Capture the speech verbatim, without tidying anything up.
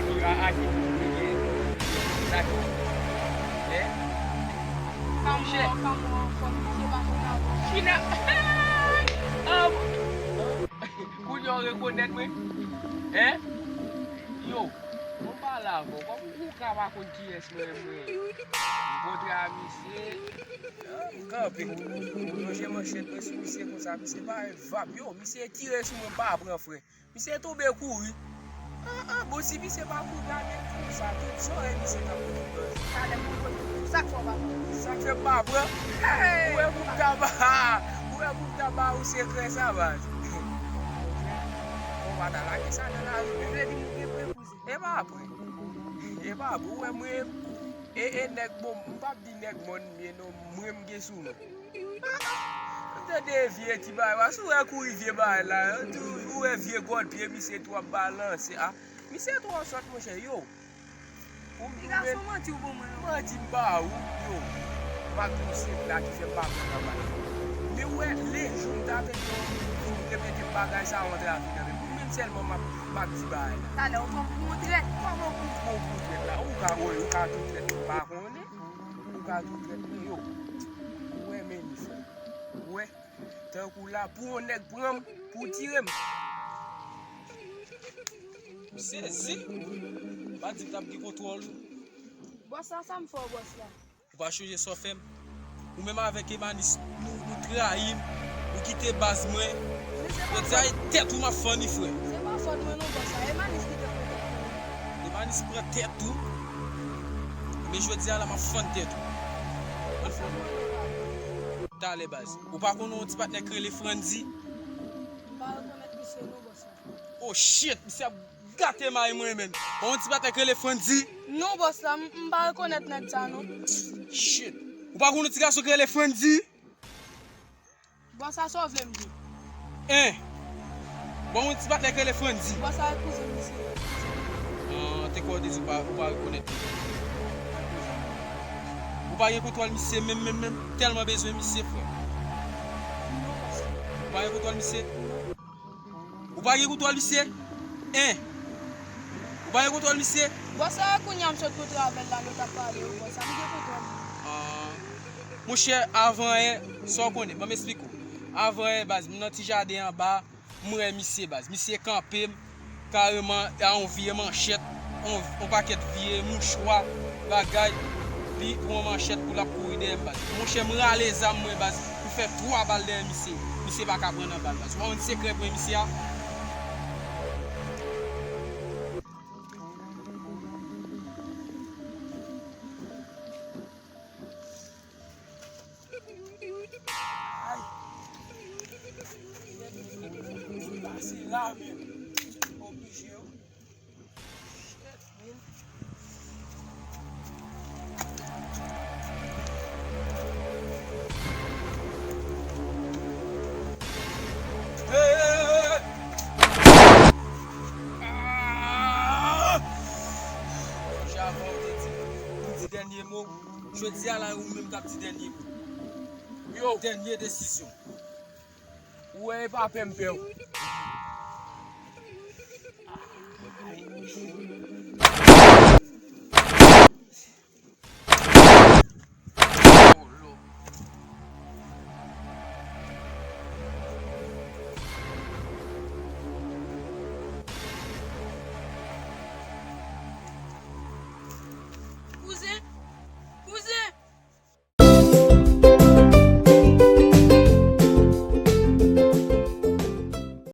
Yo a ake pou mwen gen. Sa ki. Hein? Kamo, kamo, kamo, se pa fina bon. Fina. Kounye a w rekonèt mwen? Hein? Yo, mwen pale avè w. Kòm ou ka pa konn kiyès mwen, mwen. M kontre a misye. M kanpe. M lonje manchèt mwen sou misye konsa. Misye pa vap. Yo, misye tire sou mwen, m pa pran frè. Misye tonbe kouri. Ah, ah, bon, si misye pa kouri, gade konsa, tout zòrèy misye t ap kouri. Talè pou kote. Sa k fè w pa pran? Sa k fè m pa pran? Ou wè pou m ta ba, ou wè pou m ta ba ou sekrè sa, baz. Bon, pa ta lage sa nan lari. Ou vle di nou gen pre kouzen? E pa pre. E pa pre. Ou wè mwen, e, e nèg bon, m p ap di nèg mòn m ye non, mwen m gen sou mwen. M tande vye ti bagay, wa, si w wè kouri vye bagay la, ou wè vye gòdpye, misye tou ap balanse, a. Misye twò sòt, monchè, yo. Pou m Ti gason, manti ou ban mwen, non? Manti m ba ou, yo. M ap di w se blag ki fè m pa pran nan bal. Men w wè, le jou m t avèk yon moun, vin repete bagay sa, yon trafik avèk ou. Menm sèlman m ap, m ap di bagay la. Talè, ou pran m pou yon trèt. Kòman ou pran m pou yon trèt la? Ou ka, ou ka tou trèt, m pa konnen. Ou ka tou trèt mwen yo. Ou wè men li frè. Ou wè. Tankou la pou yon nèg pran m, pou tire m. M sezi. M pa di m t ap gen kontwòl ou. Bòs la, sa m fè w, bòs la? Ou pa chonje sa w fè m? Ou menm avèk Emanis, nou, nou trayi m. Ou kite baz mwen. Jodi a, e tèt ou m ap fann wi, frè. Se pa fòt mwen non, bòs la. Emanis ki te pran tèt mwen. Emanis pran tèt ou. Men jodi a la, m ap fann tèt ou. Ann fann. Talè, baz. Ou pa konn yon ti patnè k rele Frandy? M pa rekonèt misye non, bòs la. Oh shit, misye ap gate may mwen, menn. Ou yon ti patnè k rele Frandy? Non, bòs la, m, m pa rekonèt nèg sa non. Shit. Ou pa konn yon ti gason k rele Frandy? Bòs la, sa w vle m di? Hein? Bon, yon ti patnè k rele Frandy. Bòs la, e kouzen misye ye. Ah, te kwè w te di ou pa, ou pa rekonèt li. Ou pa gen kontwòl misye menm, menm, menm. Tèlman bezwen misye, frè. Non, bòs la. Ou pa gen kontwòl misye? Non. Ou pa gen kontwòl misye? Hein? Ou pa gen kontwòl misye? Bòs la, kounye a m sot kontre avè l la, nou t ap pale, wi, bòs la, m gen kontwòl li. Ah. Monchè, avan yè, sa w konnen, ban m esplike w. Avan yè, baz, m nan ti jaden anba, m wè misye, baz. Misye kanpe m, kareman, a yon vye manchèt, yon, yon pakèt vye mouchwa, bagay, li pran yon manchèt pou l ap kouri dèyè m, baz. Monchè, m rale zam mwen, baz, m fè twa bal dèyè misye. Misye pa ka pran nan bal, baz. Ou pa konn sekrè pran misye a? Ay. Pase la menm. Oblije wi. Shit, man. Hey, hey, hey, hey. Ah! Javan, ou te di, ou di dènye mo. Jodi a la, ou menm k ap di dènye mo. Yo. Dènye desizyon. Ou wè, e pa pè m pè w.